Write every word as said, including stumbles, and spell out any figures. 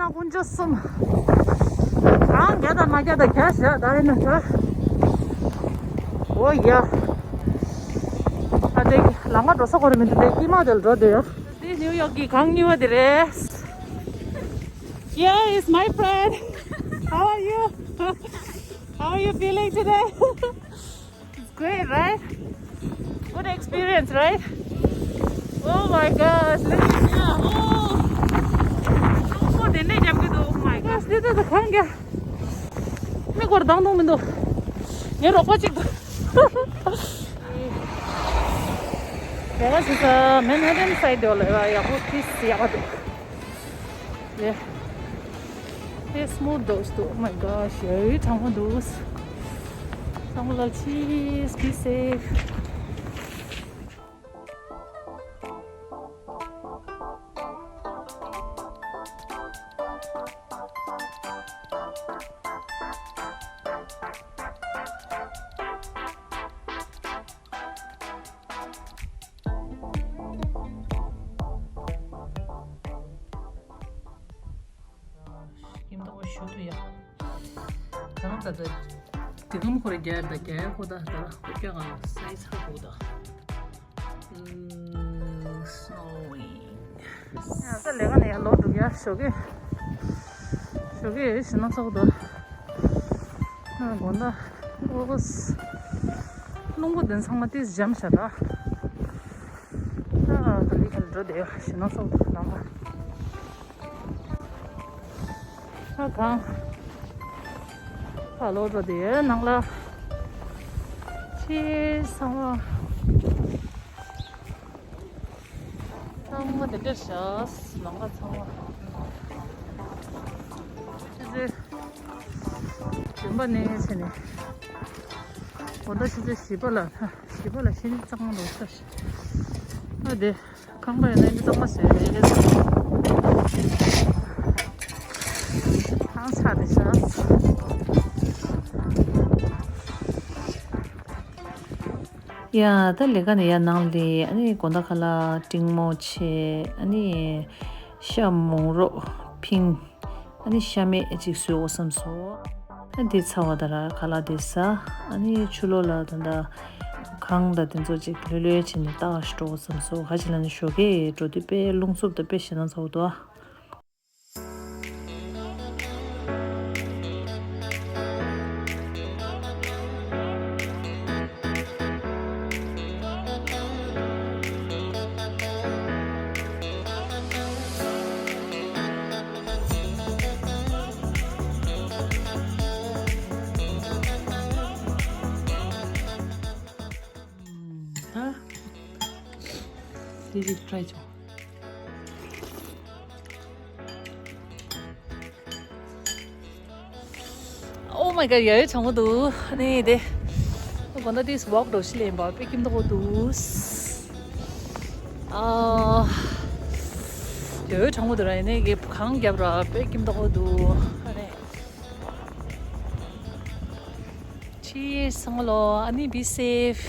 ན་དཀོན་མཆོག་གསུམ། གངས་རྒྱག་དང་མ་རྒྱག་དང་རྒྱག་བཞག་ད་ཡིན་ན་ད། འོ་ཡ། ད་དེ་ལམ་ཁ་འགྲོ་ས་ཁོ་རེ་མི་འདུག་དེ་དཀྱིལ་མ་དེ་ལ་འགྲོ་བསྡད་ཡོད། འདི་ནིའུ་ཡོག་གི་གངས་རྙིང་པ་དེ་རེད། Here is my friend. How are you? How are you feeling today? It's great, right? Good experience, right? Oh my gosh, look at here. Oh. Oh, དེ་འདྲ་རྒྱབ་ཀྱི་འདུག Oh my gosh, འདི་ལྟ་དུ་གང་རྒྱ། མི་སྐོར་བཏང་གཏོང་མི་འདུག་ངའི་རོགས་པ་གཅིག་འདུག་ལས་ཀ་བྱེད་ས་མན་ཧ་ཏན་སའི་ཌི་ལ་ཡག་པོ་ཏིས་ཡག་པ་འདུག Yeah. It's smooth though, still. Oh my gosh, ཡ་ཡི་གྲང་མོ་འདུག་ཚང་མ་ལ་cheers, be safe. ཁྱིམ་ཐོག་ཞུ་ཐུ་ཡ། གང་ལྟར་ད་དེ་གམ་ཁོ་ར་རྒྱ་ཡར་ད་རྒྱ་ཡར་ཁོ་ད་ད་ཁོ་རྒྱ་གང་སའི་ཚ་ཁོ་ད། ཨུམ། Snowing. ཡ་ས་ལས་ཀ་ནས་ཡར་ལོག་འགྲོ་ཡ་ཞོགས་ཀས། ཞོགས་ཀས་ཞིག་ན་ཚོགས་ད། ཨ་དགོང་ད། ཨོ་སི། རླུང་བུ་དེ་ཚང་མ་ཏིས་འཇམ་ཤ་ད། ཨ་ད་ལི་ཁ་ལ་འགྲོ་བསྡད་ཡ་ཞིག་ན་ཚོགས་ད་ལམ་པ། ཨ་གང་། ཕ་ལོ་འགྲོ་དེ་ནང་ལ། ཕྱིར་སོང་བ། ཚང་མ་དེ་འདྲ་བཞག་ནང་ལ་ཚང་མ། ཆུ་ཚོད། བདུན་པ་ནས་བྱས་ནས། དགོང་དག་ཆུ་ཚོད་བཞི་པ་ལ་ཧ། བཞི་པ་ལ་ཤིན་ཙང་ལོ་ས་ཤི། ཨ་དེ། ཁང་པ་ཡོད་ན་འདི་གཙང་མ་བཟོས་རེད། ཁང་ཆག་དེ་ཤ། ཡ་ད་ལས་ཀ་ནས་ཡར་ནང་ལས་ཨ་ནི་དགོང་དག་ཁ་ལག་འབྲིང་མོ་བྱས། ཨ་ནི་ཤ་མོང་རོ་ཕིང་། ཨ་ནི་ཤ་མེད་ཅིག་བཟོས་འོ་བསམ་སོང་། ཨ་འདི་ཚ་བ་ད་ར་ཁ་ལག་འདི་ཟ། ཨ་ནི་ཕྱི་ལོགས་ལ་ད་ལྟ་གངས་དང་དེ་ཚོ་ཅིག་ལྷོད་ལྷོད་བྱས་ནས་ལྟ་བ་ཞིག་འགྲོ་འོ་བསམ་སོང་། ག་ཅི་ལ་ནི་ཞོགས་ཀས་འགྲོ་དུས་དཔེ་རླུང་འཚུབ་དང་དཔེ་ཞེད་སྣང་ཚ་བོ་འདུག་ཨ། ཨ། དེ་ཅིག་ཊ་རའི་བྱུང་། Oh my god, ཡ་ཡོད་བྱུང་གི་འདུག་ཨ་ནི་དེ། དགོང་དག་དེ་ཝོག་འགྲོ་ཤི་ལེན་པ་དཔེ་ཁྱིམ་ཐོག་འདུག་ཨ། ཡ་ཡོད་བྱུང་གི་འདུག་ར་ཡིན་ནའི་གི་གངས་རྒྱབ་ར་དཔེ་ཁྱིམ་ཐོག་འདུག་ཨ་ནི། Cheers སང་ལོ། ཨ་ནི་be safe.